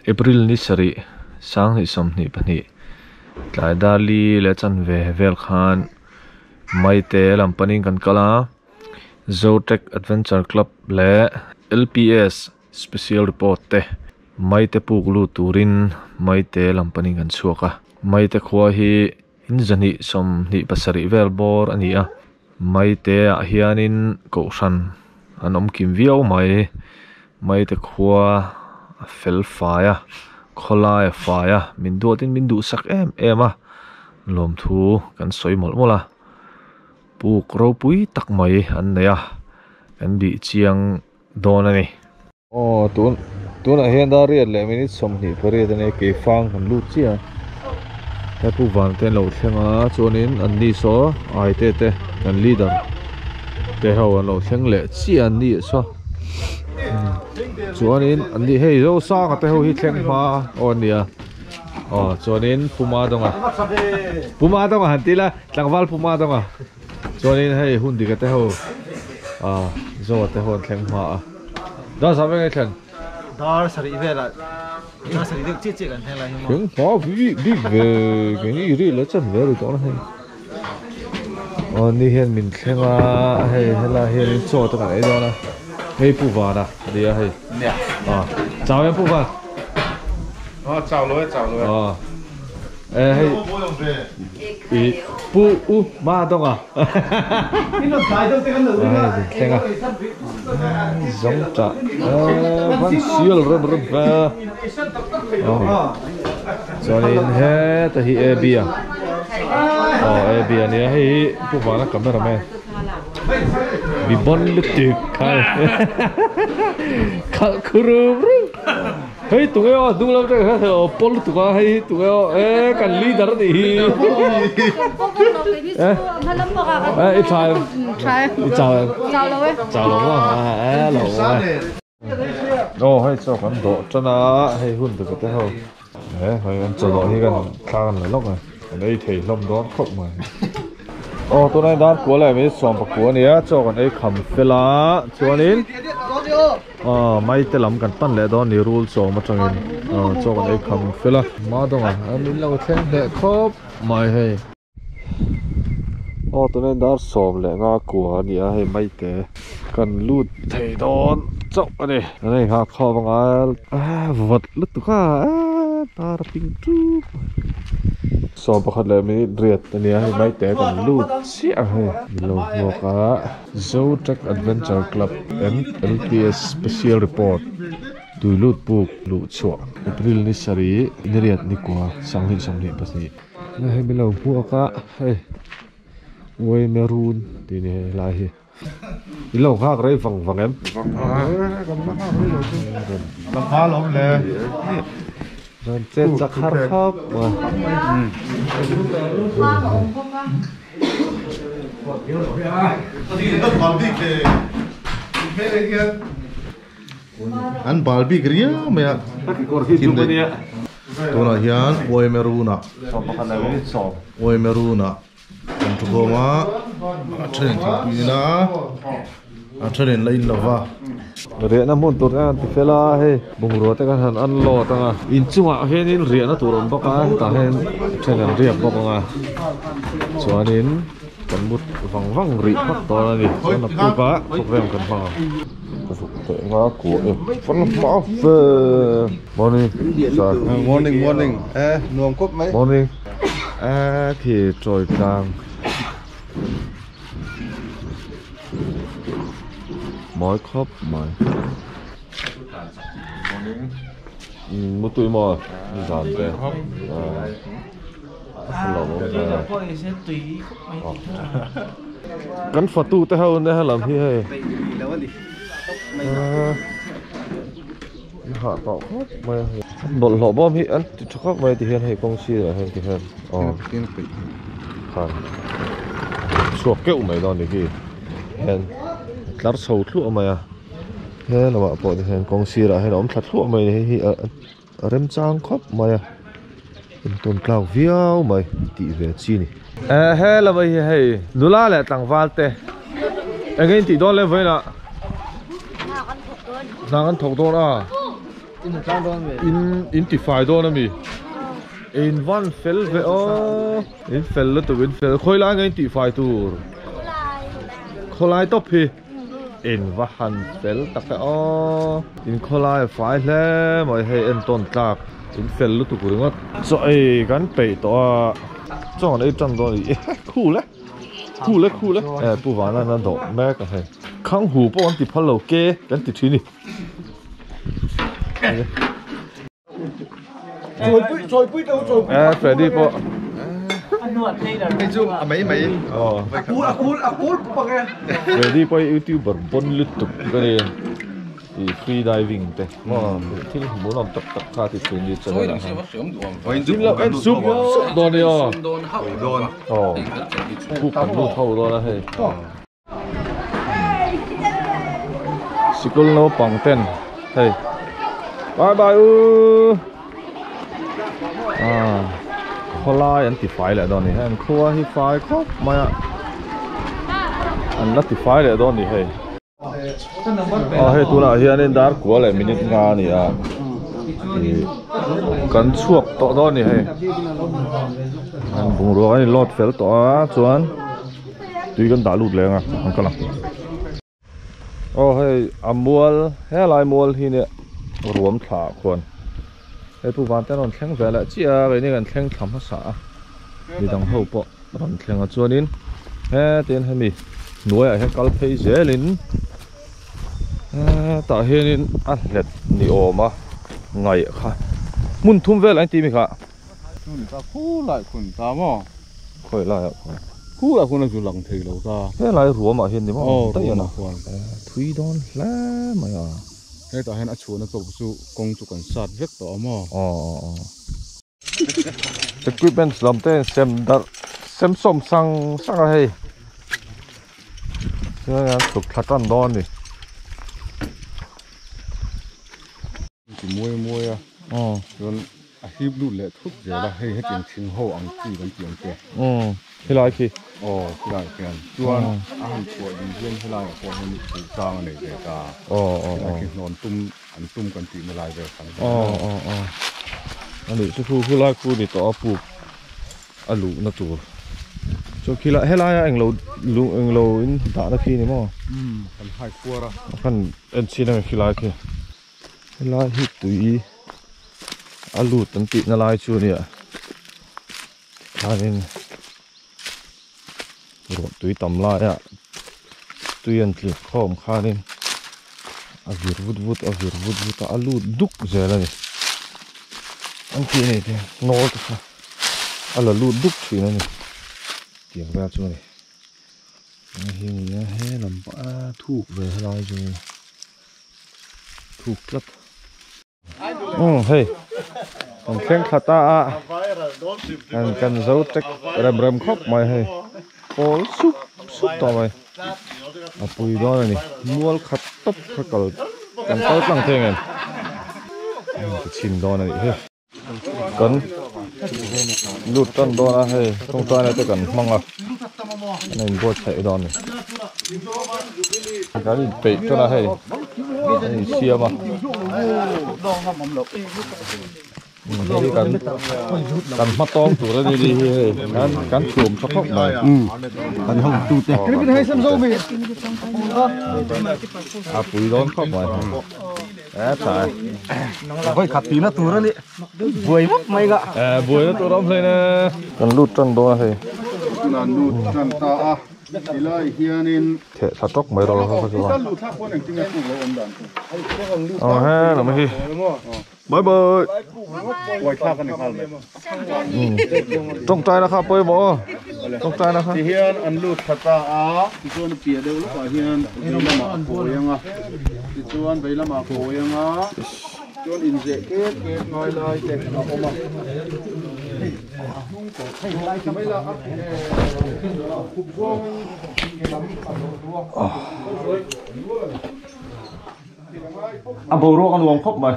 April ni sarih sanghnih 22 tlai dar li leh chanve vel khan Maite lam panin kan kal a Zotrek Adventure Club leh L_P_S Special Report te Maite puk lut turin Maite lam panin kan chhuak a Maite khua hi In 227 vel bawr a ni a Maite ah hianin kohhran an awm kim viau mai Maite khua a fel fai a khawlai a fai a min duatin min duhsak em em a lawmthu kan sawi mawlh mawlh a puk ropui tak mai an nei a kan bih chiang dawn a ni. Aw tun tunah hian dar riat leh minute 28 a nia keifang kan lut chiah a he pu van te an lo thleng a chuanin an ni saw ai te te kan leader te ho an lo thleng leh chiah an ni saw chuanin an ni hei Zosanga te ho hi thleng hma aw an ni a aw chuanin Puma dawnga Puma dawnga han ti ila tlangval Puma dawnga. Chuanin hei hun dik a te ho ah Zoa te ho an thleng hma a. Dar sa veng ei thlen? Dar sarih velah dar sarih deuh chiah chiah kan thleng lai hi maw. Thleng hma bik bik ve kei ni ri la chan ve ri tawh na hei. Aw ni hian min thleng a hei helai hianin chaw te kan ei dawn a. Hei Pu Vana a ni a hei. Nia. Ah chau em Pu Van? Aw chau lo e chau lo e. Aw e hei. I pu u ma dawng a. Thleng a. Zawng tah van sial rem rem ve. Chuanin heta hi AB a. Aw AB a nia hei hi pu vana cameraman. Mi bon lutuk khai. Khalh khu rum rum. Hei tunge aw hnung lam atang hian aw pawl lutuk a hei hi tunge aw e kan leader a nih hi e i tha em i chau em chau lo maw e lo maw e aw hei chaw kan dawh tan a hei hun te te ho e hei an chaw dawh hi kan thla kan la lawk a kan ei thei hlawm dawn khawp mai aw tunah hian dar kua leh minute 19 a ni a chaw kan ei kham fel a chuanin. Aw mai te lam kan pan leh dawn ni rul chawm atangin aw chaw kan ei kham fel a hma dawngah min lo thleng hneh khawp mai hei. Aw tunah hian dar 11 a ni a hei mai te kan lut thei dawn chauh a ni kan ei nghak khawp anga vawt lutuk a dar a ping ṭup 11 leh minute riat a ni a hei mai te kan lut chiah a hei min lo hmuak a. Zotrek Adventure Club and LPS Special Report Tuilut Puk luh chhuah April ni sarih niriat ni kua 2022 Hei min lo hmuak a hei Uai Maroon tih ni hei helai hi In lo nghak rei vang vang em? Vang vang e kan la nghak rei lo chu. La hma lo awm le. Rawn chet chak har khawp mai. An bal bik riau mai a tunah hian Uaimeruna Uaimeruna kan thu khawm a a then thingpui in a a then in la in lova. Riahna hmun tur te an ti fel a hei bungrua te kan han unload ang a inchungah hianin riahna tur a awm bawk a hetah hian then an riak bawk ang a chuanin kan mut vang vang rih phawt dawn a ni chuan a puk a program kan hmang ang. Ka zuk teh nga kuah e fan hma fe morning sir morning morning e nuam khawp mai morning e khi chawi tlang. Mawi khawp mai Mutui maw zan te Kan fatu te ho nia helam hi hei Hah tawh khawp mai a Bawlhhlawh bawm hi an ti tha khawp mai ti hian hei kawng sirah hian ti hian aw khan chhuak keuh mai dawn ni khi hian tlar chho thluah mai a he lamah pawh ti hian kawng sirah hian a awm thla thluah mai hei hi a remchang khawp mai a intawn tlak viau mai tih ve chi a ni. He lamah hi hei nula leh tlangval te eng nge in tih dawn le vawiinah hna kan thawk dawn a. In in ti fai dawn ami in van fel ve aw in fel lutuk in fel khawi lai nge in tih fai tur khawlai tawp hi in va han fel tak e aw in khawlai a fai hle mai hei entawn tlak in fel lutuk ringawt chaw ei kan peih tawh a chaw an ei tan dawn a ni khu le khu le khu le eh pu vana an dawh mek a hei khang hu pawh an ti phal lo ke kan ti thin a ni. Eh Freddy pawh Hei chu a mai mai Freddy pawh hi youtuber bon lutuk ka ni i free diving te maw thil hmuhnawm tak tak kha ti thin ni channel ah khan zin loh en sup sup dawn a ni aw aw puk kan lut ho dawn a hei. Sikul naupang ten hei bye bye u ah khawlai an ti fai leh dawn a ni heng khua hi fai khawp mai a an la ti fai leh dawn a ni hei aw hei tunah hianin dar kua leh minute nga a ni a ih kan chhuak tawh dawn a ni hei an bungrua an in load fel tawh a chuan. Tui kan dah lut leng a an kal ang. Aw hei a mual helai mual hi nia ruam thla ah khuan hei pu van te an rawn thleng ve leh chiah a keini kan thleng thla hmasa a midang ho pawh rawn thleng a chuanin hetin hemi hnuaiah hian kal phei zelin hetah hianin a hlet ni awm a ngaih kha hmun thum vel an ti mi kha. Chu ni ta khulai khun ta maw? Khawi laiah khuan? Khulai khuan a zu lang thei lo ta. Helai ruamah hian ni maw? Aw ruamah khuan. Thui dawn hle mai a. Hetah hian a chhuahna tawp chu kawng chu kan sat vek tawh a maw? Aw aw aw. Equipments lam te sem darh sem sawm sang sang a hei. Chuan an chhuk thla tan dawn a ni. Ti muai muai a chuan a hip lut leh thut zel a hei hetiang thing ho ang chi kan tih ang che helai khi aw helai khian chuan a han chhuah ding hian helai ah pawh hian buh chang a nei ve ta helai khi hnawn tum an tum kan tih na lai vel khan a nih chu khu khulai khu ni tawh a puk a luhna tur chu khilai helaia englo lung englo in dahna khi ni maw kan hai khuar a kan en chhin ang khilai khi. Helai hi tui a lut an tihna lai chu a nia khanin ruah tui tam laia tui an tlir khawm khanin a vir vut vut a vir vut vut a a lut duk zel a ni an tih a ni te nawl te kha a la lut duk thin a ni tiang vel chu a ni hei hi a ni a he lam pawh a thuk ve helai chu. Thuk tlat. Umm hei kan thleng thla ta a kan kan zo tek rem rem khawp mai hei pawl sup sup tawh mai a pui dawn a ni mual khat tawp kha kal kan kal tlang thei ang em ka chhin dawn a nih hi. Kan lut tan dawn a hei tawngtaina te kan hmang a kan in buatsaih dawn a ni kan in peih tan a hei kan in siam a hei kan kan hma tawng tur a ni hi hei kan kan thuam tha khawp mai kan ho tu te a pui dawn khawp mai. Vawi khat tihna tur a ni. Buai vak mai ka. Buaina tur a awm hle ne. Kan lut tan dawn a hei. Tunah lut tan ta a. Tilai hianin. Theh thla tawk mai rawh kha chu. Aw he lam hi. Bye bye. Buai thlak a ni nghal mai. Tawngtai na kha pawimawh aw. Tawngtai na kha. Ti hian an lut thla ta a. Tichuan a piah deuh lawkah hian vei lamah a kawi ang a. Tichuan vei lamah a kawi ang a. Chuan inzeh ket ket ngai lai te a awm a. A hnung tawh ti mai la a khup zawngin ke lam a zawh duh a. A boruak a nuam khawp mai.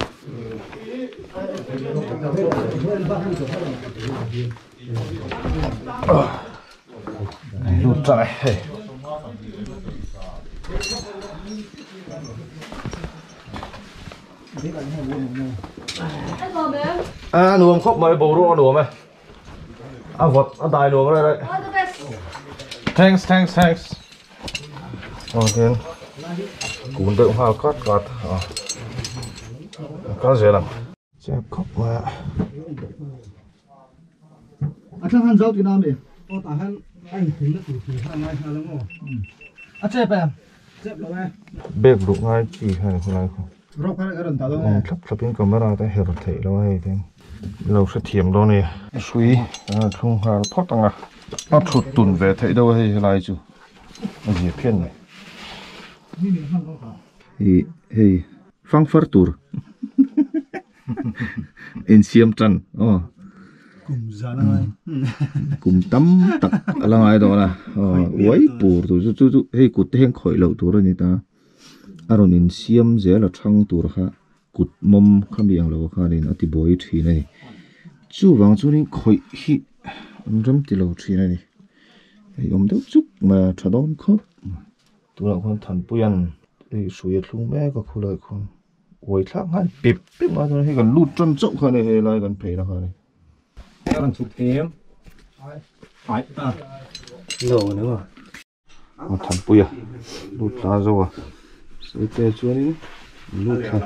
Lut tang e hei. A nuam khawp mai boruak a nuam e. A vawt a dai nuam rai rai. All the best. Thanks thanks thanks. Aw hian kun deuh nghal kat kat a kal zel ang. Chep khawp mai a. A thlang han zau tina mi. Aw tah hian a inthing na tur tur kha a ngai nghal ang aw. A chep em? Chep lo e. Bag luh ngai chi kha ni khulai khaw. Rawk kha ka rawn dah dawn e. Thlap thlap in camera te her theih lo a hei ten. Lo hrethiam dawn a ni. Hrui thlung nghal phawt ang a. A thut tun ve theih deuh a hei helai chu a zia phian mai. Ih hei fangfar tur insiam tan aw. Kum zan a ngai. Kum tam tak a la ngai dawn a aw uai pur tur chu chu chu hei kut te hian khawih loh tur a ni ta. A rawn insiam zel a thang tur kha kut mawm kha mi ang lo khanin a ti buai thin a ni. Chuvang chuanin khawih hi an rem ti lo thin a ni. Hei awm deuh chuk mai a tha dawn khawp. Tunah khuan Thanpuia'n hei hrui a thlung mek a khulai khuan uai thlak nghal pip pip mai chuan hei kan lut tan chauh kha a ni helai kan phei na kha a ni. A rawn chhuk thei em? Ai a. Lo ni maw? A Thanpuia lut thla zo a saite chuanin lut thla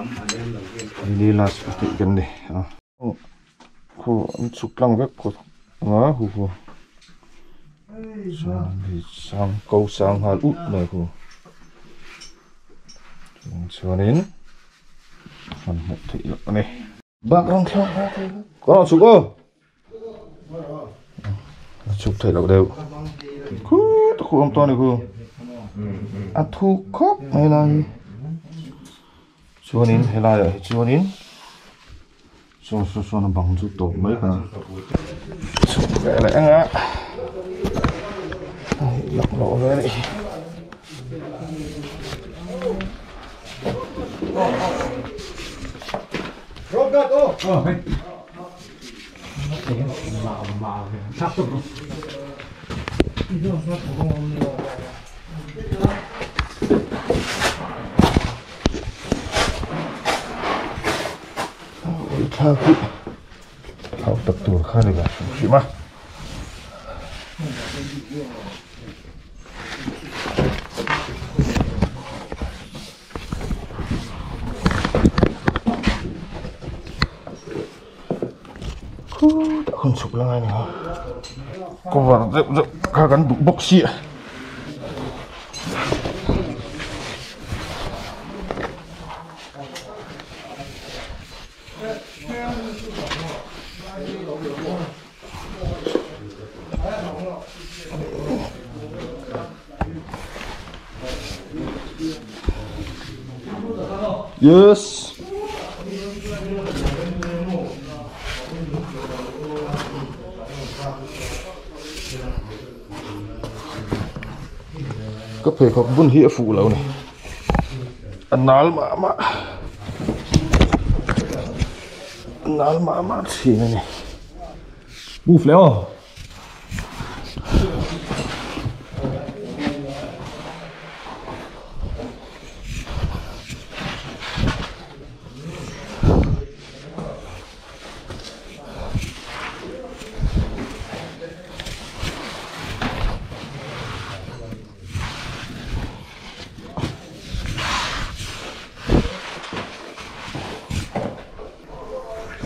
ni last pahnih kan ni a. Khu an chhuk tlang vek phawt anga hu hu chuan hei sang ko sang nghal ut mai khu chuanin han hmuh theih loh a ni. Bak rawng thlak nghal thei lo ka rawn chhuk aw a chhuk theih loh deuh khu ta khu awm tawh a ni khu a thuk khawp mai lai hi chuanin helaiah hi chuanin saw saw sawn a bang chu tawp mai kha chhuk ve leh eng a hei laklawh ve anih hi. Ui thlak hi hauh tak tur kha ni ve hrim hrim a. Khutah khawn chhuk la ngai ni ho. Cover deuh deuh kha kan duh bawk sia. Yes. Ka pheikhawk bun hi a fuh lo ni. A nal mah mah. A nal mah mah thin a ni. Move leh aw.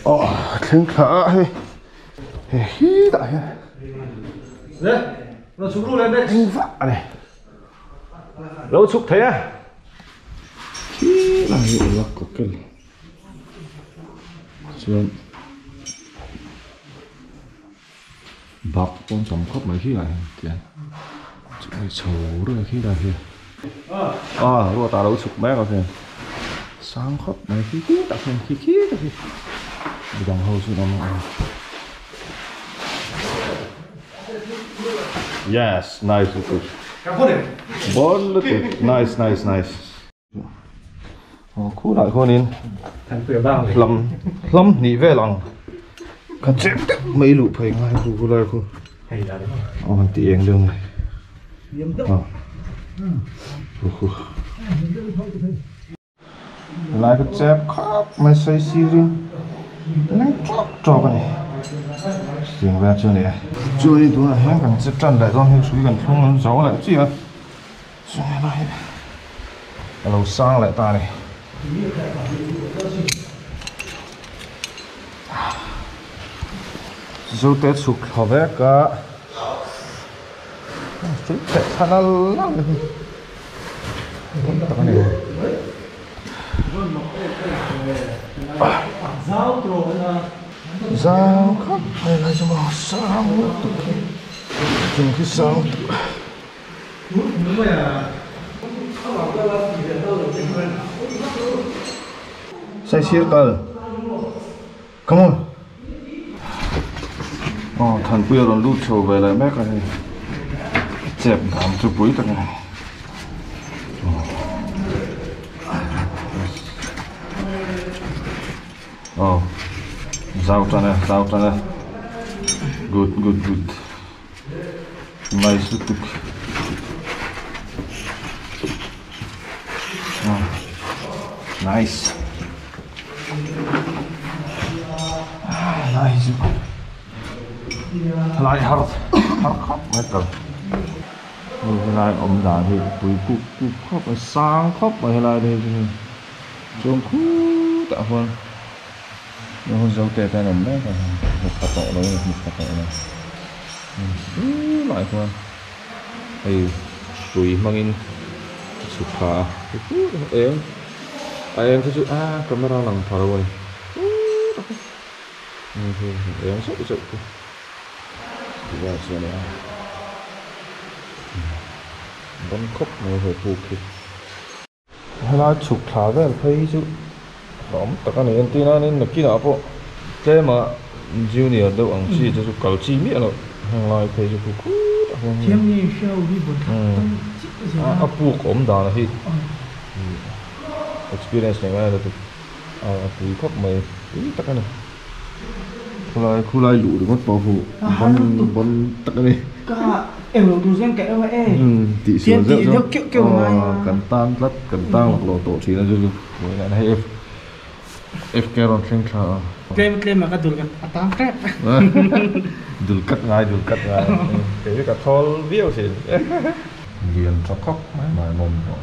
Aw thleng thla a hei hei hi tah hian eng vah a ni lo chhuk thei e khi lai hi ula kawkel chuan bak pawn tam khawp mai khi lai hian tian chumi chho reng khi lai hi a ruat ah lo chhuk mek a khian sang khawp mai khi khi tak hian khi khi tak hi midang ho chu an awm a yes nice lutuk bon lutuk nice nice nice. Aw khulai khuanin hlam hlam hnih vel ang kha chep deuh mai luh phei ngai khu khulai khu aw han ti eng deuh mai aw khu khu. Lai ka chep khap mai sawi sirin leng tawk tawk a ni. Chutiang vel chu a ni e. Chuanin tunah hian kan che tan leh dawn hi hrui kan thlung an zo leh chiah a. Chuan helai hi a lo sang leh ta a ni. Zote chhuk thla vek a. Hrui theh thla nal nal hi dawn tak a ni. Zau khawp mai lai chu maw sang lutuk hi chung khi sang lutuk. Saisir kal come on aw Thanpuia rawn lut chho ve leh mek a hei chep dan chu pui tak a ni aw zau tan e zau tan e good good good. Nice lutuk nice nice helai har har khawp mai kal hei helai awm dan hi pui kuk kuk khawp mai sang khawp mai helai te hi chu hei chuan khutah khuan Hei zote te an awm mek a hmu pha tawh lo a ni hmu pha tawh lo lai khuan hei hrui hmangin a chhuk thla a eng a eng te chu a camera lang pha lo a ni eng zeuh zeuh te tih chu a ni a ban khawp mai he puk hi. Helai chhuk thla vel phei hi chu hlauhawm tak a ni. Entir nanin nakinah pawh tlema junior deuh ang chi te chu kal chi miah loh heng lai phei chu khu khut a huan a puk awm dan hi experience nei ngai lutuk a pui khawp mai pui tak a ni. Khulai khulai luh ringawt pawh hu ban ban tak a ni. Ka eng lo tur chuan ka eng a e. Tih sual zeuh zeuh keuh keuh ngai a. Kan tan tlat kan tang lak lo tawh thin a chu chu buaina a ni hei F FK rawn thleng thla a. Tlem tlem a ka dul a tang tep. Dul kat ngai dul kat ngai kei hi ka thawl viau thin. Lian tha khawp mai mai mawm pawh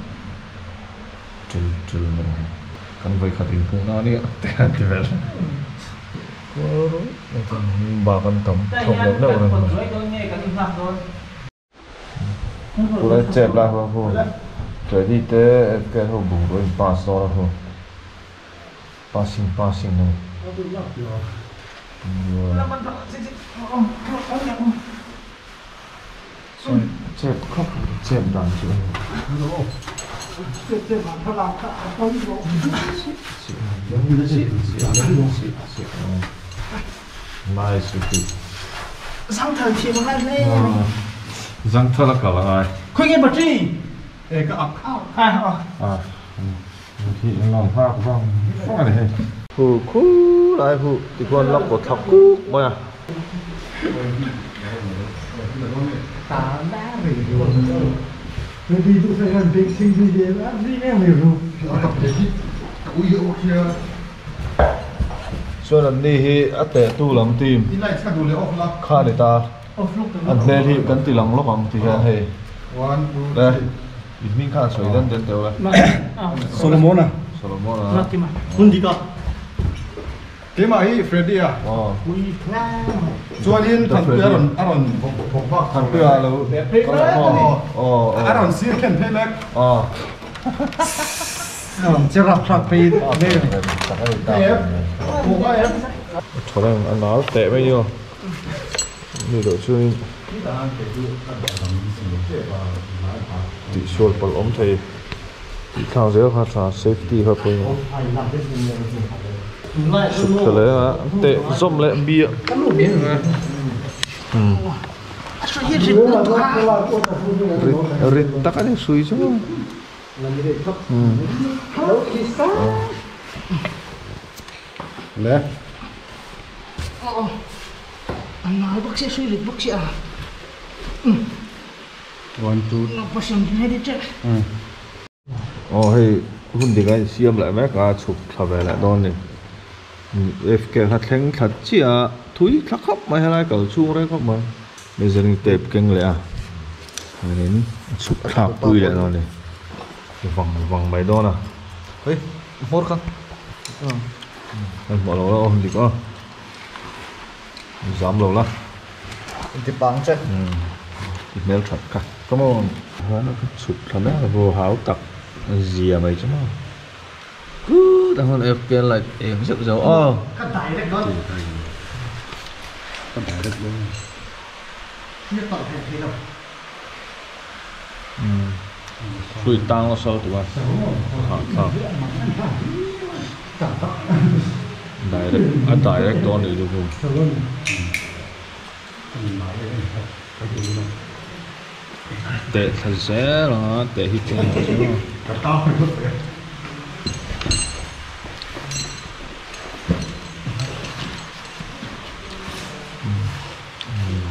tul tul mai. Kan vawikhat inhmuhna a nia te han ti vel. Bak an tam thawk loh deuh reng mai. Pulai chep lai ho hu Freddy te FK ho bungrua in pass dawn a hu passing passing a ni. Chep khawp chep dan chu a ni. Nice lutuk. Zangthal thiam a ngai hle mai. Zangthal a kal a ngai. Khawi nge battery? E ka ak. A a. Khi an lo nghak vang vang a ni hei. Hu khulai hu tikhuan la kaw thla kuk mai a. Chuan an ni hi a tehtu lam team kha a ni ta. An hmel hi kan ti lang lawk ang ti hian hei. Le. I hming khan sawi dan den teuh e. Solomona. Solomona. Hundika. Keimah hi Freddy a. Aw. Chuanin Thanpuia a rawn a rawn bawk bak. Thanpuia a lo kal leh maw? Aw. A rawn sir khen phei mek. Aw. A rawn che rap thlak phei vel. Ef. Bawk a ef. A tha reng a nal teh mai ni aw. Ni loh chuanin tihsual palh awm thei tih thlak zel kha tha safety kha pawimawh suk tha leh a teh zawm leh biah rit tak a ni hrui chu Le. A ngai bawk sia hrui rit bawk sia. 1 2 Passion hedi che. Aw hei Hun dika in siam leh mek a chhuk thla ve leh dawn a ni. FK kha thleng thla chiah a thui thla khawp mai helai kal chhung reng khawp mai. Measuring tape keng leh a hianin a chhuk thlak pui leh dawn a ni. Vang vang mai dawn a. Hei hmawr kha. Kan hmuh lo la aw dik aw. Zam lo la. Ti pang che. Ti hmel that kha. Come on. Hana ka chhuk thla mek a bu hau tak zia mai chu maw. Good ang han FK light eng zeuh zeuh aw. Ka direct dawn. Ka direct dawn. Ni tawh thei thei lo. Hrui tang la saw tu a. Ha tha. Direct a direct dawn ni chu. Teh thla zel a teh hi pawimawh chu.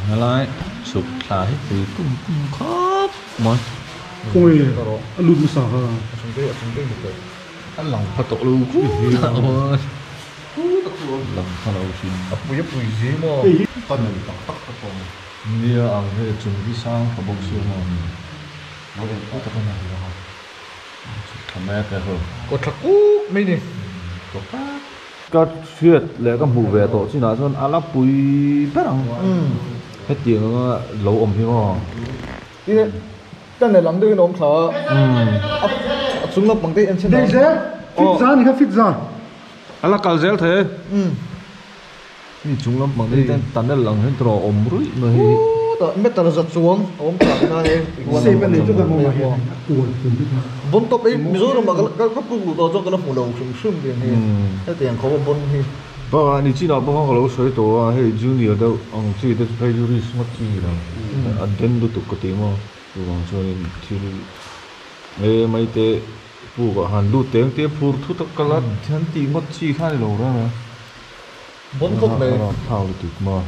Helai chhuk thla hi pui kum kum khawp mai. Khawnge a lut hmasa kha. A lang pha tawh lo khut a awm. Lang pha lo thin. A pui a pui zi maw. Ka nei tak tak ka pawm. Nia ang hei chung hi sang tha bawk si maw. Lo en pawh tak a ni lo a. Chhuk thla mek e ho. Kaw tha kuk mai ni. Kaw tak. Ka hriat leh ka hmuh ve tawh chinah chuan a la pui ber ang. Hetiang anga lo awm hi maw. Ih ka nei lam deuhin a awm thla a. A chung lampang te hi en chhin ang. Dei zel. Fit za ni kha fit za. A la kal zel thei. Mi chung lampang te hian tunnel ang hian tawh a awm ruih mai hi. Khutah meter za chuang a awm thla kha hei. Shape a nei tlat a maw hian a kual tum hi kha. Bon tawp ei Mizoram ah ka puk luh tawh chuan ka la hmu lo hrim hrim tiang hi. Hetiang khawp a bon hi. Bakah ni chinah pawh khan ka lo sawi tawh a hei junior deuh ang chi te chu phei chu risk ngawt chi ni lo. A den lutuk ka ti maw. Chuvang chuanin thil e mai te pukah han lut teng te phur thut a kal a hian tih ngawt chi kha a ni lo reng a. Bon khawp mai. A thau lutuk maw.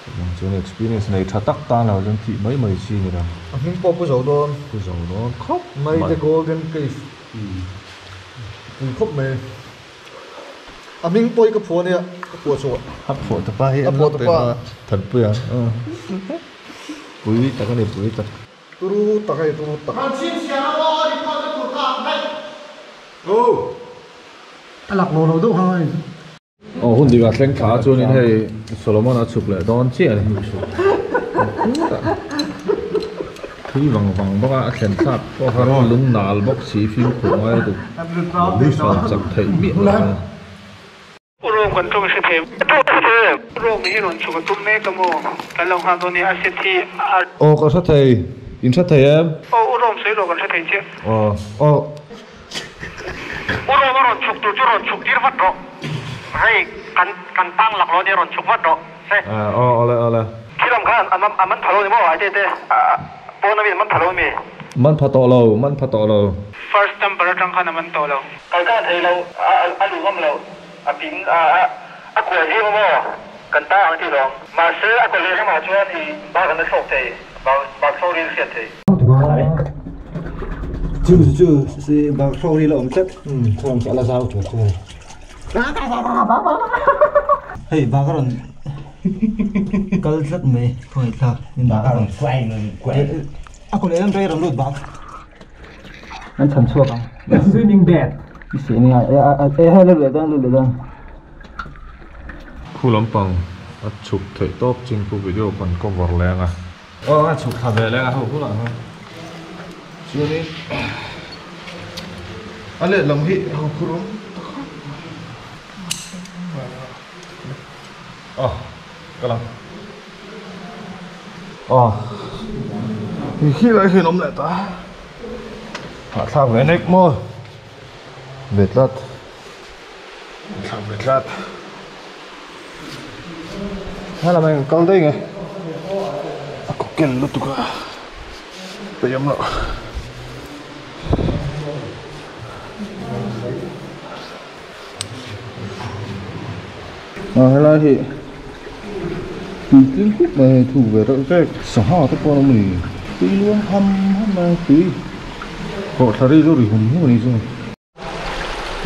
Chuvang chuan experience nei tha tak tan lo chuan thih mai mai chi ni lo. A hming pawh pu zo dawn. Pu zo dawn khawp mai. Mai the golden cave. Pui khawp mai. A hming pawh hi ka phuah ania ka phuah chhuah. A phuah ta pa hi A phuah ta pa. Thanpui a. Pui tak a ni pui tak. Turu tak a ni turu tak. A lak lo lo deuh hang a ni. Aw hun dikah thleng thla chuanin hei Solomon a chhuk leh dawn chiah a ni. Thui vang vang bawk a, a thlen thlak pawh kha lung nal bawk si fimkhur ngai lutuk sawn chak theih miah lo a ni. Rom kan tawng hre thei. Rom hi rawn chhuk a tum mek a maw? Kan lo nghak dawn nia a set hi a. Aw ka hre thei, in hre thei em? Aw u Rom sawi rawh kan hre thei chiah. Aw aw. U Rom a rawn chhuk tur chu rawn chhuk tir vat rawh. Hei kan kan tang lak lo ania rawn chhuk vat rawh se. Aw awle awle. Khi lam khan a a man pha lo ni maw ai te te pawn ami an man pha lo ami? Man pha tawh lo, man pha tawh lo. First number atang khan a man tawh lo. Kal khan thei lo a a luh ngam lo a ping a a a kual zing a maw kan ta ang tih lawm. Mahse a kaw leh lamah chuan i bak an la thlawk thei bak bak thlawk ril hriat thei. Chu chu si bak thlawk ril a awm tlat thawm chu a la zau tur chu a ni. Hei bak a rawn kal tlat mai khawngaih thlak bak a rawn kuai a kaw leh lam rei a rawn lut bak. An chhan chhuak ang. Swimming bed. Swimming a e hei la leh dawn la leh dawn. Khu lampang a chhuk theih tawp chin khu video kan cover leng a. Aw a chhuk thla ve leng a ho hunah khan chuanin a lehlam hi ho khur awm tak a. Aw ka lang. Aw hei khi lai hian awm leh ta hahthlak ve nek maw ve tlat hahthlak ve tlat helam ah hian kal daih nge a kaw ken lutuk a peih awm loh. Ah helai hi tui tling khup mai hei thuk ve reuh vek sangha te pawh an awm a ni tui luang ham ham mai a tui Thlari chu ri hum hum ni chu.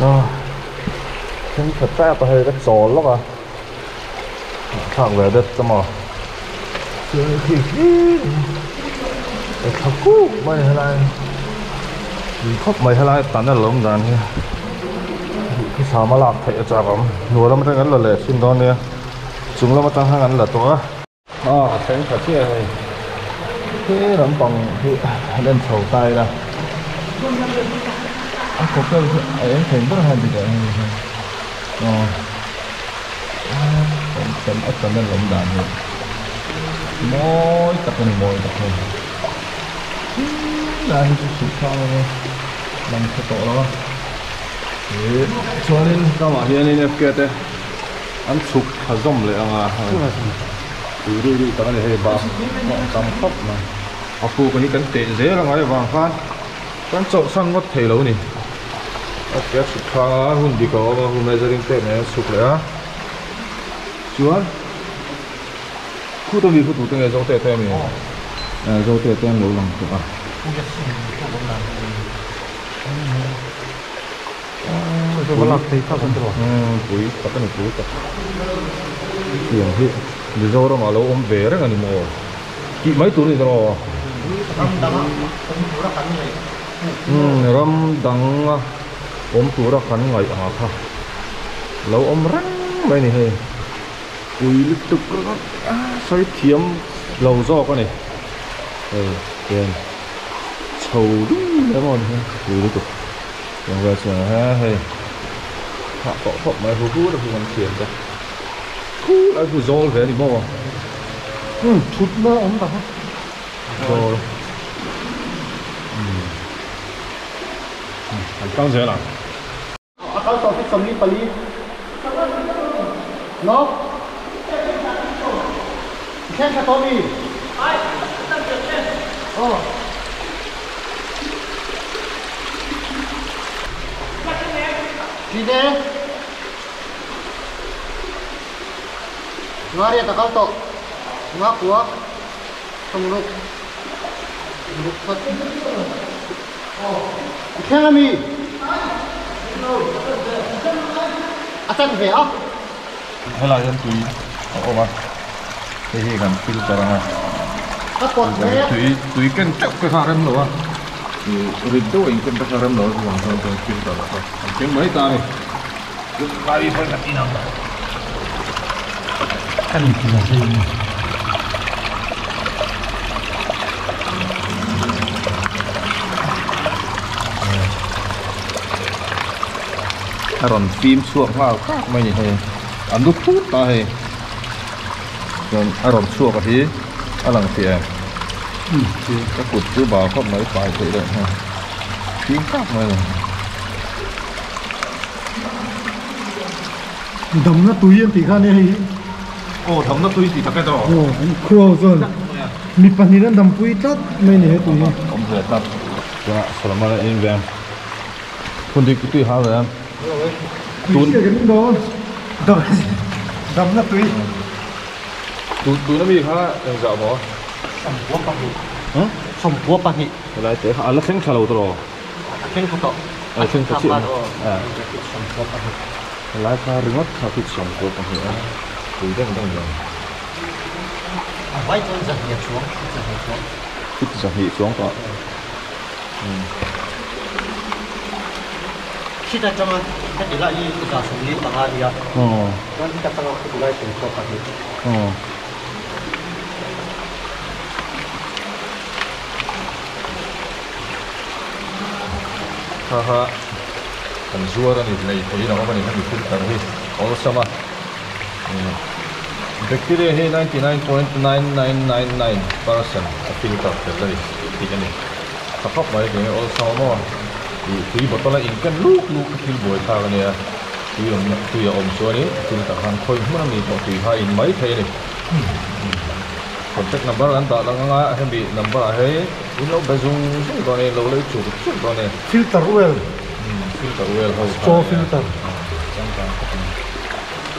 Ah. Thil khat ta pa hei ka chawl lawk a. Thlak ve det chama. Chuan khi khi. E thlaku mai helai. Tui khawp mai helai tan a lawm dan hi. Khi sama lak theih a chak awm. Hnuai lam atang kan la leh thin dawn nia. Chung lam atang khan kan la tawh a. Ah ka thleng tha chiah hei. Khi lampang hi an en chho ta ila. A kawpel hi a eng thei ber han ti teh ang hei. Aw. A tunnel awm dan hi. Mawi tak a ni mawi tak hei. Lai hi chu chhuk thlak ang a lang tha tawh lo a. Chuanin kamah hianin FK te an chhuk thla zawm leh ang a. Tui rih rih tak a ni hei bak pawh a tam khawp mai. A puk hi kan teh zel ang ai avang khan kan chawlhsan ngawt thei lo a ni. FK a chhuk thlak a hun dik a awm a hun measuring tape nen a chhuk leh a. Chuan Khuta mi khutu te nge Zote te ami? Zote te an lo lang tawh a. Pui tak a ni pui tak. Tiang hi Mizoram ah lo awm ve reng a ni maw? Tih mai tur a ni tawh aw. Ram danga awm tura kan ngaih ang kha lo awm reng mai a ni hei. Pui lutuk ringawt a sawi thiam lo zawk a ni hei hian chho dum hle maw ni hian pui lutuk tiang vel chuan he hei hah tawh khawp mai hu hu te chu kan thiam te khu lai khu zawl ve a ni maw umm thut na awm tak a zawl umm kan kal zel ang. A kal tawh hi 44. No. I thleng thla tawh mi? Aw. Tide. Ngariat a kal tawh. Ngakua. Sawmruk. Ruk khat. I thleng a mi? A chan ve a. Helai hian tui a awm a, hei hi kan filter ang a. Tui tui ken teuh te kha a rem lo a, rit deuh a inken te kha a rem lo a chuvang chuan chuan filter a kha an keng mai ta a ni. Lai pawhin kan in ang. Kan in ti lo hei ni. A rawn fim chhuak nghal kak mai ni hei. An lut phut ta hei. Chuan a rawn chhuak a hi a lang fiah em. Ka kut chu bal khawp mai fai theih deuh hei. Fim kak mai ni. Damna tui an tih kha nia hei hi. Aw damna tui tih tak e tawh. Aw an crow chuan mi pahnih an dampui tlat mai ni he tui hi. Awm ve tlat. Tunah Solomon a in veng. Hun dik tui hal ve a. Tui chiah kan dawn. Damna tui. Tun ami kha engzah maw? 92. 92. Helai te kha a la thleng thla lo tawh. A thleng thla tawh. A thleng thla chiah a. Helai kha ringawt kha khi 92 a. Pui deuh deuh lo. A vai chuan zahnih a chuang, zahnih chuang. Fit zahnih chuang tawh. Khit atanga heti lai hi za 45 a nia. Chuan khit atanga khiti lai 92. Kha kha kan zuar a ni lei thei lo a ni hemi filter hi awlsam a bacteria hi 99.9999% a filter tel a ni tih a ni tha khawp mai eng nge awlsam a maw ih tui bottle a in ken luk luk a thil buai thlak a nia tui awm tui a awm chuanin a filter khan khawi hmun a mi pawh tui kha a in mai thei a ni. Contact number an dah lang anga hemi number ah hei in lo be zung zung dawn a in lo lei chur chur dawn a ni. Filter oil. Filter oil ho kha. Straw filter. Changkang khawp mai.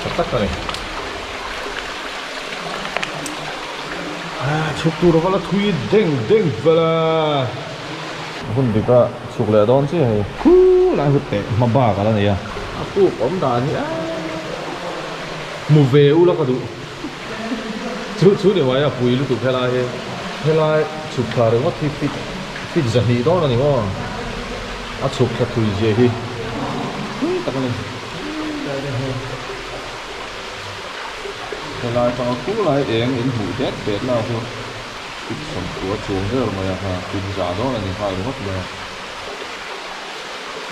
Tha tak a ni. Chhuk tur a va la thui deng deng vel a. Hun dika Chhuk leh dawn chiah hei. Khu lai hu teh hma bak ala nei a. A puk awm dan hi a hmu ve ula ka duh. Chu chu ni mai a pui lutuk helai hi. Helai chhuk thla ringawt hi fit fit zahnih dawn a ni maw? A chhuk thla thui zia hi pui tak a ni. Helai atanga khu lai eng in hmuh det det la chu fit sawmkua chuang vel mai a kha fit za dawn a ni nghal ringawt mai a.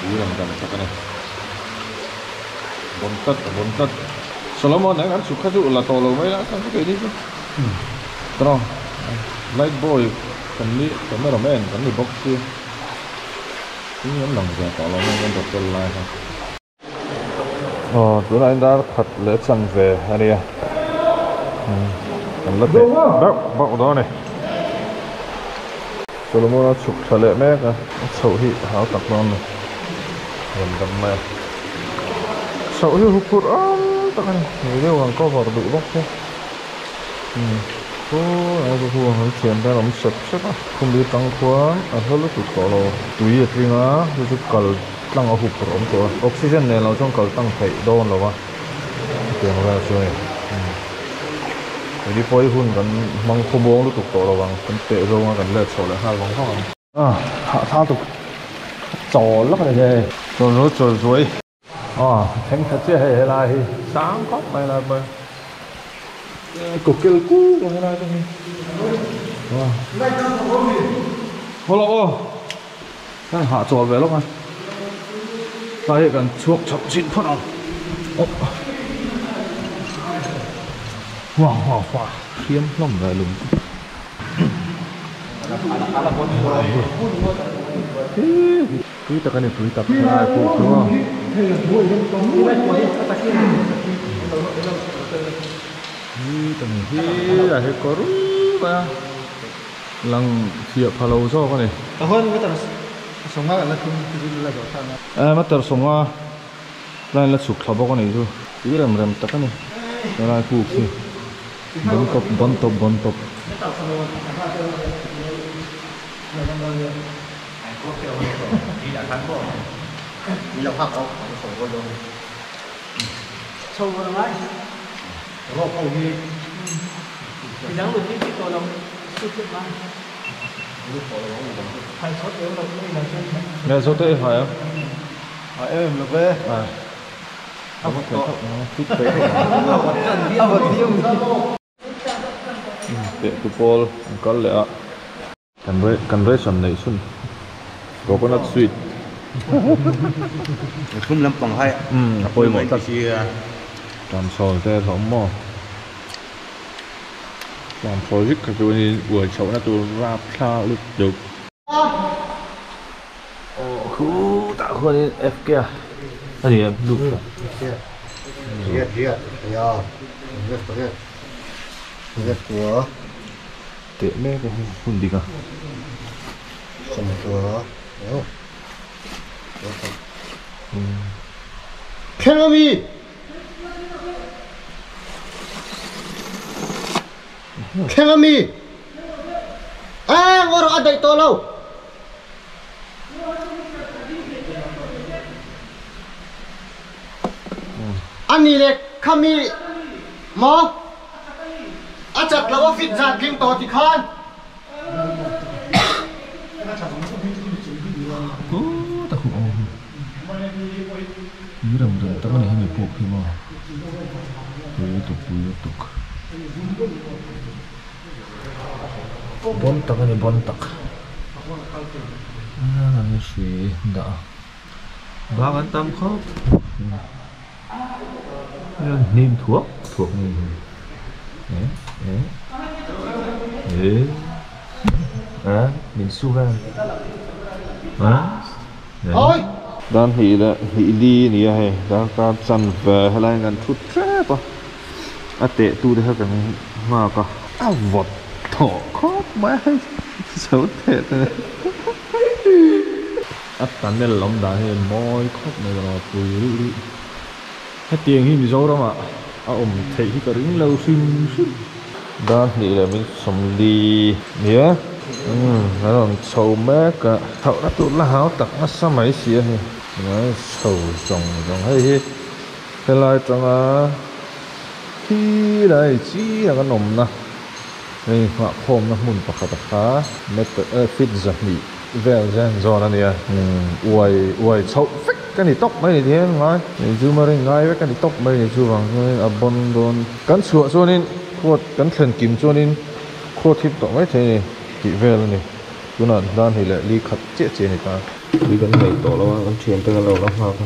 Pui lam dam tak a ni. Bon tlat a bon tlat. Solomon eng an chhuk kha chu la tawh lo mai la chuan chu keini chu tawng light boy kan ni cameraman kan ni bawk si tin an lang ve tawh lo mai kan hotel lai kha. Aw tunah hian dar khat leh chan ve a nia kan la teh bauh bauh dawn a ni. Solomon a chhuk tha leh mek a, a chhoh hi hau tak dawn a ni. Rawn dam mai a. Chhoh hi huphurh am tak a ni. Video kan cover duh bawk se. Khulai chu khu an thian te an awm sep sep a. Khumbi tang khuan a hla lutuk tawh lo. Tui a tling a, chu chu kal tlang a huphurh awm tawh a. Oxygen nen lo chuan kal tlang theih dawn lo a. Hetiang vel chu a ni. Hei pawh hi hun kan hmang khawmuang lutuk tawh lo ang. Kan teh zawng a kan let chhoh leh nghal vang vang ang. A hah thla tuk chawl lak a ni hei. Chawl zo chawl zuai. A thleng tha chiah hei helai hi sang khawp mai lai pawh hi. Kokel kuk ang helai te hi. Haw lo aw. Kan hah chawl ve lawk a. Tlai hi kan chhuak chhoh chin phawt ang. Hua hua hua hriam hlawm ve lung chu. Pui tak a ni pui tak helai pawh chu a. Hi ta ni hi a he kawr mai a. Lang fiah pha lo zawk a ni. Ka huan meter sawmnga kan la thum chu la zawh thlak a. Eh meter sawmnga line la chhuk thla bawk a ni chu. Tui rem rem tak a ni. Helai puk hi bon tawp bon tawp bon tawp. Nge zo te i hai a? Hai em em lo ve. Ai. A va tawh. Fit thei khawp ang. A va diam. Teh tu pawl an kal leh a. Kan re kan ration neih chhun coconut sweet. Thlum lampang hai a pawimawh tlat. Tlan chhawl te a awm maw? Tlan chhawl zik kha chu niin uai chhohna tur rap thla lut deuh. Aw khutah khuanin FK a a ni em lut kha. Riat riat ya riat riat riat kua. Teh mek a hi hun dik a. Sawmkua aw. Thleng ami! Thleng ami! Eh, ngawr a daih tawh lo. Ani leh khami maw? A chat lo a fit zat tling tawh ti khan. Ta khu awm hi. Tui rem rem tak a ni hemi puk hi maw. Tui lutuk pui lutuk. Bon tak a ni bon tak. A ni hri dah a. Bang an tam khawp. Hnim thuak thuak ni hi. Eh eh eh a min su vel a Oi! Dan hnih leh hnih li a ni a hei darkar chan ve helai hian kan thut tep a a teh tu te kha kan nghak a a vawt thawh khawp mai a hei zo teh te A tunnel awm dan hi mawi khawp mai ka lo pui rih rih. Hetiang hi Mizoram ah a awm theih hi ka ring lo hrim hrim. Dar hnih leh min sawmli nia. An chho mek a chhoh na tur la hau tak nasa mai si a ni chho zawng zawng hei hi helai atanga khi lai chi a kan awmna hei nghah khawmna hmun pakhat a kha feet zahnih vel zen zawn a nia uai uai chhoh vek a ni tawp mai ni ti hian ngai chu marin ngai vek a ni tawp mai ni chuvang chuanin a bawn dawn kan chhuah chuanin khuat kan thlen kim chuanin khuat hip tawh mai thei a ni tih vel a ni tunah dan hi leh li khat chiah chiah a ni ta tui kan nei tawh lo a kan thian te kan lo la nghak a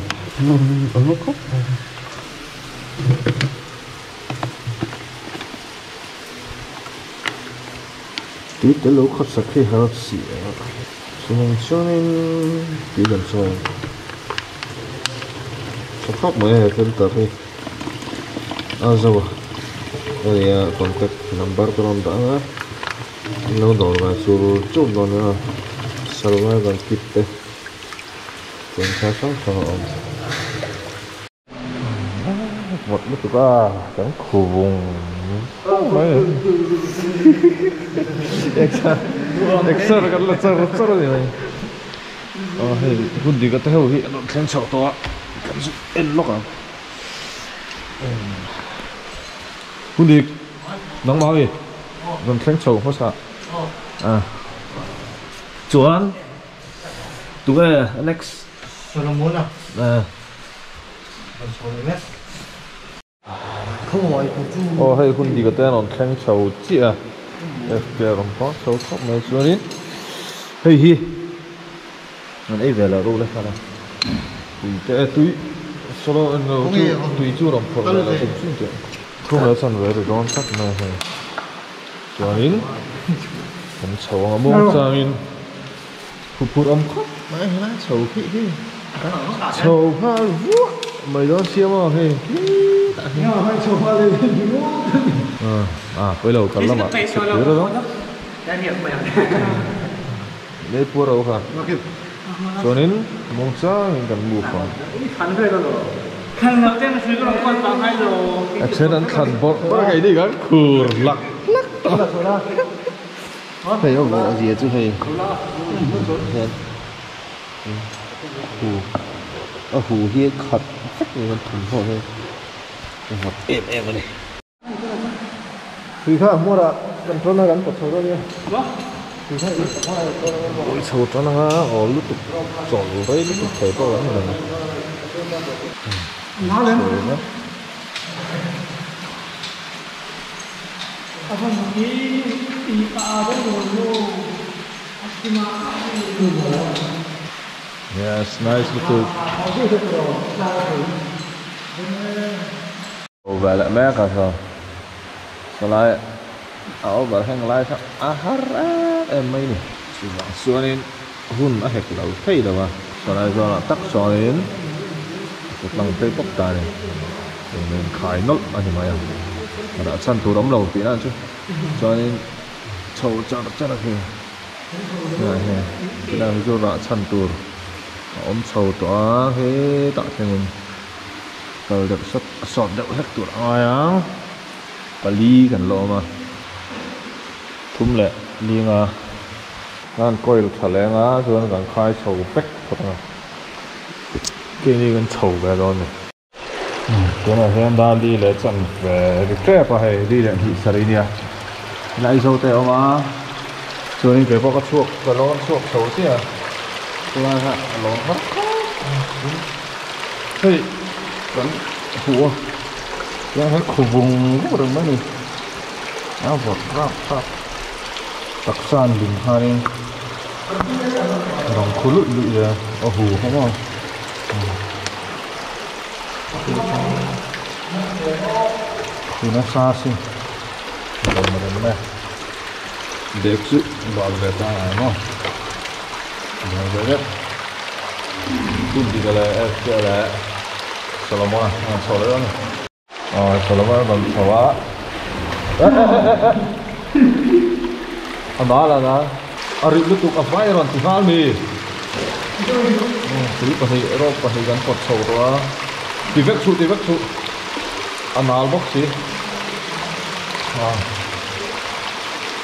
an lo khawp mai tui tel lo khat sak hi har si a chuan chuanin tui kan chawi tha khawp mai a he filter hi a zo a ania contact number te rawn dah ang a lo dawr ve chur chur dawn nia survival kit te chuan thla hrang hrang a awm. Vawt lutuk a kan khu vung vung mai exer kan la char char a ni mai aw hei hun dik a te ho hi an rawn thleng chhoh tawh a kan zu en lawk ang hun dik nangmah ami rawn thleng chho hmasa a chuan tunge next Solomon a aw hei hun dik te an rawn thleng chho chiah a fk a rawn pang chho khawp mai chuanin hei hi an ei ve loh ruh le khan a tui te tui solo tui chu rawn phawrh ve loh hrim hrim tih thum leh chan ve ri dawn tlat mai hei chuanin kan chho ang a muang changin Huphurh awm khawp mai helai chho khi hi chho nghal vuah mai dawn siam a hei tah hian a pawilo kal lamah chhuk tur a dawn lei puar ho kha chuanin muang changin kan move ang a then an thlan bawrh bawrh a keini kan khur hlak hlak tawh. Hei a vawh zia chu hei hian hu a hu hi a khat vek mai kan thawmhnaw hian a vawt em em a ni. Tui kha hmuar ah kan tawn a kan pawt chho dawn nia tui kha ui chho tan anga aw lutuk chawl rei lutuk thei pawh kan ni lo. Yes, nice lutuk. Over leh mek a saw sawlai a over heng lai kha a har em em mai ni. Chuvang chuanin hun a hek lo thei lo a, sawlai zawnah tak chuanin a kut lang phei pawp ta a ni. Eng khai nawlh a ni mai a, a dah chhan tur awm lo tih nan chu chuanin chho char char a khi tunah hian chulai hi chu rah chhan tur a awm chho tawh a hetah thlengin kal deuh sawt a sawt deuh hlek tur a ngai ang pali kan la awm a thum leh linga kan coil tha leng a chuan kan khai chho vek phawt ang a keini kan chho ve dawn a ni. Tunah hian Dali leh chan ve ri tep a hei li leh hnih sarih nia Laizo te a awm a chuanin kei pawh ka chhuak ka lawn chhuak chho chiah a chulai kha a lawn har khawp hei kan huh a chuan hei khu vung vung reng mai a ni a vawt rap rap taksa an lim nghalin rawn khu luih luih a a hu kha maw. Tuna sa sin rem rem e dek chu bal ve ta ang maw bal ve vek hun dik leh F leh Solomon a chho leh dawn a ni aw Solomon a rawn chho a eh eh eh eh a nal a nal a rih lutuk a vai a rawn ti nghal mi. Tui pahnih rawk pahnih kan pawt chho tawh a ti vek chhuh ti vek chhuh a nal bawk si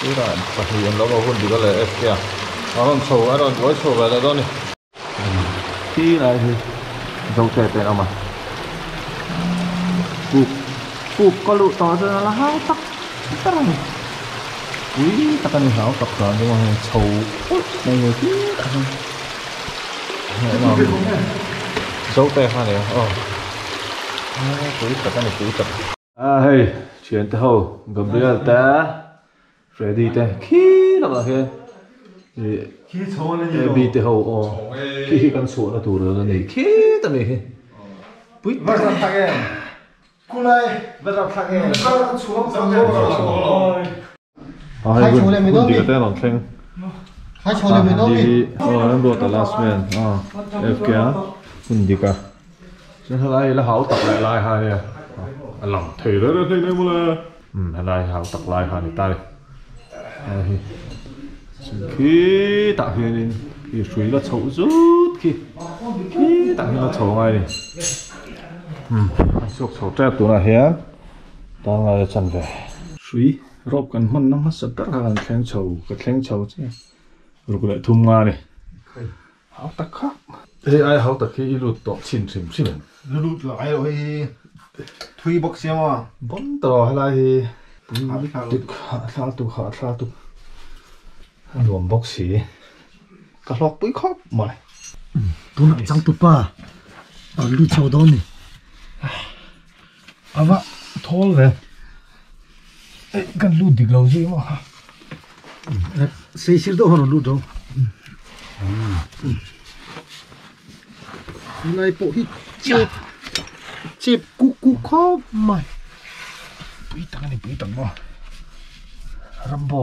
Tira pahnih an lo awm a hun dik a leh FK a a rawn chho a rawn buai chho ve leh dawn a ni. Khi lai hi Zote te an awm a puk puk ka luh tawh chuan a la hau tak ber a ni pui tak a ni hlau tak dan chu maw hei chho ulh mai hi khi tah hian Zote kha a ni a aw pui tak a ni pui tak. A hei thiante ho Gabriel te Freddy te khi lakah hian ih Abby te ho aw khi hi kan chhuahna tur a ni khi ta mi hi pui tak a a hei hun hun dik te rawn thleng a ni hi aw Remruata last man a FK a hun dik a. Chuan helai hi la hau tak leh lai kha nia a lang thei reng reng hlei mai mawle. Umm helai hi hau tak lai kha a ni ta a ni. Hei hi chuan khitah hianin khi hrui la chhoh zut khi khitah hian la chho ngai a ni. Umm an chhuak chho tep tunah hian tanglai a chan ve. Hrui rawp kan hmanna hmasa ber kha kan thleng chho ka thleng chho chiah ruk leh thum nga a ni. Hau tak kha. Hei ai hau tak hi i lut tawh chhin hrim hrim em? Lut lo ai lo hei thui bawk sia maw? Bon tawh helai hi tuk hah thla tuk hah thla tuk a nuam bawk si ka hlawk pui khawp mai. Tunah changtupa a lut chho dawn ni. A va thawl ve. Ei kan lut dik lo zui maw ha. Sei sir deuh han rawn lut ro. Helai pawh hi chep chep kuk kuk khawp mai. Pui tak a ni pui tak maw. Rambo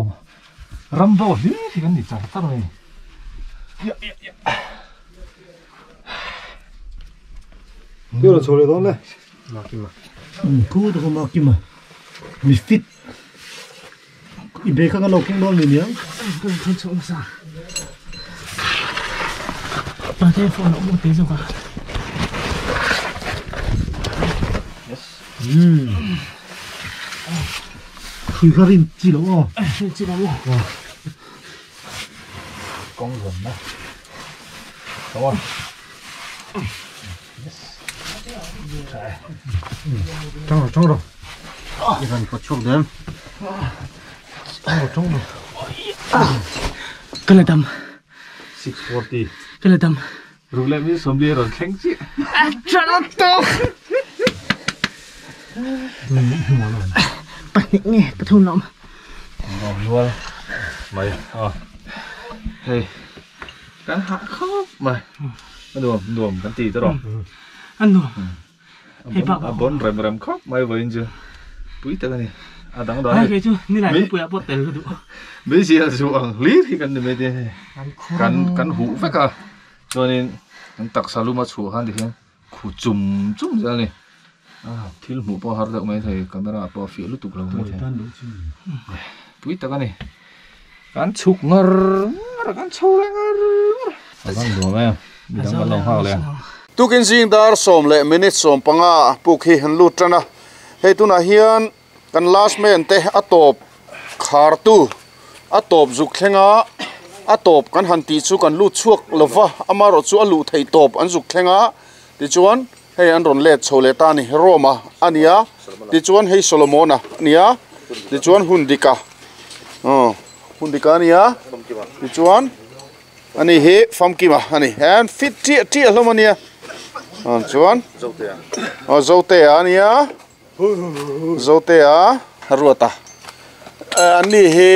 Rambo hlir hi kan ni char char mai. Ya ya ya. Tiêu là chho leh dawn le. Khu te kha Makima mi fit i bag kha kan lo keng dawn mi nia. Kan khan chhuak nasa. Pate phone a awm te zawk a. Yes. Hrui kha rin chi lo aw. Rin chi lo aw. Kawng zawn na. Come on. Tang rawh tang rawh. I rawn pawt chhuak dawn. Tang rawh tang rawh. Ka la dam. 640. Ka la dam. Ruk leh mi sawmli a rawn thleng chiah. A tha tawk. Pahnih nge pathum la awm. Nuam nual mai a. Hei. Kan hah khawp mai. A nuam nuam kan ti ta rawh. A nuam. Hei bak a bon rem rem khawp mai vawiin chu. Pui tak a ni. A dang dan hi. Hei chu nilai thupui ah pawh tel ka duh. Beisei chu ang hlir hi kan ni mai te hei. Kan kan huh vek a. Chuanin kan taksa luma chhuah khan tikhian khu chum chum zel a ni. Thil hmuh pawh a har deuh mai thei camera pawh a fiah lutuk lo mai thei. Pui tak a ni. Kan chhuk ngar ngar a kan chho leh ngar ngar. A van nuam em midang kan lo nghak leh. Tukin zing dar 10:15 puk hi an lut tan a, hei tunah hian kan last man te a tawp khar tu a tawp zuk thleng a, a tawp kan han tih chu kan lut chhuak lova amaherawh chu a luh theih tawp an zuk thleng a tichuan Hei an rawn let chho leh ta a ni, Rome-a a ni a, tichuan hei Solomon-a a ni a, tichuan Hundika, aw Hundika a ni a, tichuan ani hi Famkima a ni, he an fit ṭiah ṭiah hlawm a nia, aw chuan aw Zotea a ni a, Zotea Ruata, ani hi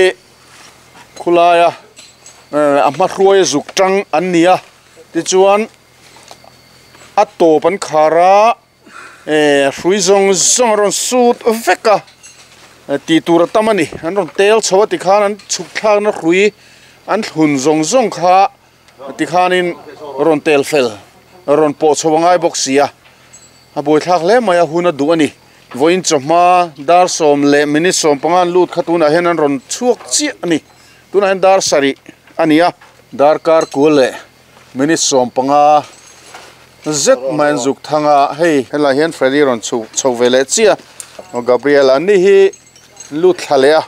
khulaia a hmahruaia zuk ṭang an ni a, tichuan. a tawp an khar a eh hrui zawng zawng a rawn sut vek a tih tur a tam a ni an rawn tel chho a tikhan an chhuk thlakna hrui an thlun zawng zawng kha tikhanin rawn tel fel rawn pawh chho a ngai bawk si a a buaithlak hle mai a hun a duh a ni vawiin chawhma dar 10:15 an lut kha tunah hian an rawn chhuak chiah a ni tunah hian dar 7 a ni a darkar kul leh. Minute 15 zet mai an zuk thang a, hei helai hian Freddy rawn chho chho ve leh chiah a, Gabriel an ni hi lut thla leh a,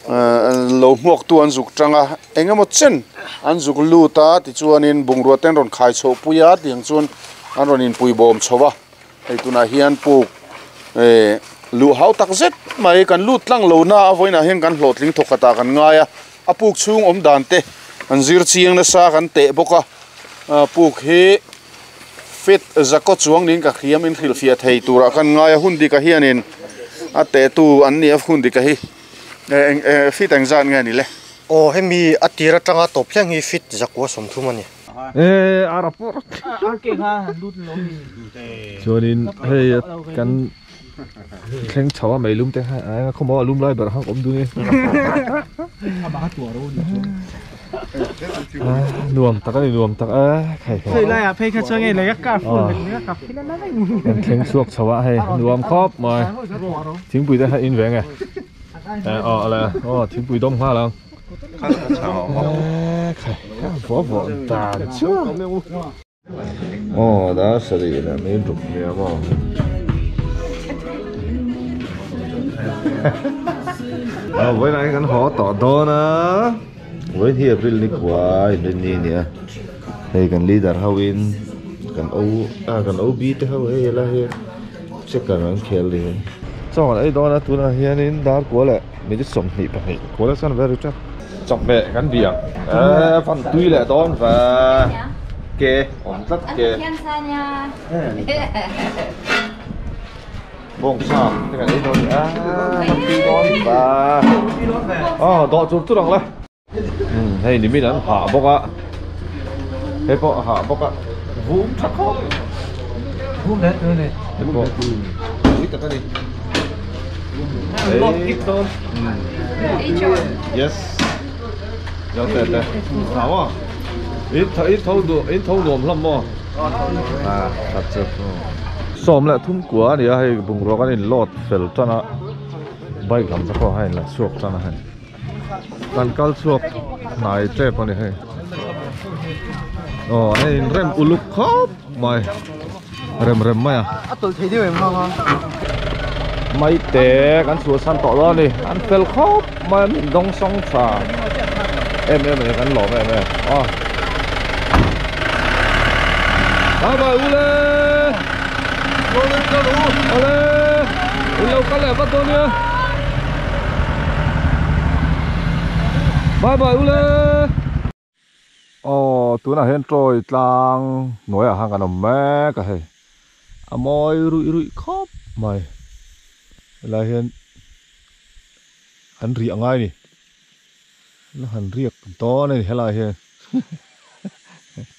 Lo hmuak tu an zuk tanga engemaw chen an zuk lut a tichuanin bungrua ten rawn khai chhoh pui a tiang chuan an rawn inpui bawm chho a hei tunah hian puk luh hau tak zet mai kan lut tlang lo na a vawiinah hian kan hlawhtling thawk khatah kan ngai a a puk chhung awm dan te an zir chiang nasa kan teh bawk a puk hi fit zakaw chuang niin ka hriam in hrilhfiah thei turah kan ngai a hun dikah hianin a teh tu an ni a hun dikah hi. Fit eng zat nge ni le? Aw hemi a tir atanga tawp thleng hi fit zakua 30 a ni. E ara pawh chuanin hei kan thleng chho a meilum te kha a khawmaw a lum lai ber hang awm dun e nuam tak a ni nuam tak a khai khai hei laiah phei kha chuan ngei lei a kar full vek mai a kap hi la la reng kan thleng chhuak chho a hei nuam khawp mai thingpui te kha in ve nge aw ala aw thingpui dawm nghal ang khai vawh vawh dan chu aw dar sarih leh mai ruk nia maw aw vawiinah hian kan haw tawh dawn a vawiin hi April ni kua inrin ni a ni a hei kan leader ho in kan o ah kan OB te ho hei helai hi checker an khel ni chaw kan ei dawn a tunah hianin dar kua leh minute 22 kua leh chuan very tap chawhmeh kan bih ang eee fan tui leh dawn ve ke awm tlat ke bawngsa te kan ei dawn a ni a fan tui dawn ve aw dawh chur chur ang le hei nimin an hah bawk a hei pawh a hah bawk a vum tha khawp vum leh tui a ni hei pawh tui tak a ni yes zo te te hau a in tho in tho duh in tho nuam hlawm maw a that chu sawm leh thum kua a ni a hei bungrua kan in load fel tan a bike lam te pawh a in la chhuak tan a hei. Kan kal chhuak hnai tep a ni hei. Aw a in rem uluk khawp mai. Rem rem mai a. A tawlh thei deuh em hang a. Mai te kan chhuah san tawh dawn a ni. An fel khawp mai a min dawng sawng tha em em a ni kan lawm em em. Aw. Bye bye ule. Awle. In lo kal leh vat dawn nia. Bye bye ule. Aw tunah hian tawi tlang hnuaiah khan kan awm mek a hei. A mawi ruih ruih khawp mai. Helai hian an riah ngai a ni. La han riak dawn a ni helai hian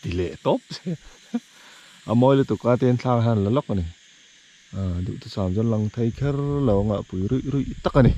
ti leh tawp che a mawi lutuk a tin thlang hian la lawk a ni. Duhthusam chuan lang thei kher lo a ngahpui ruih ruih tak a ni.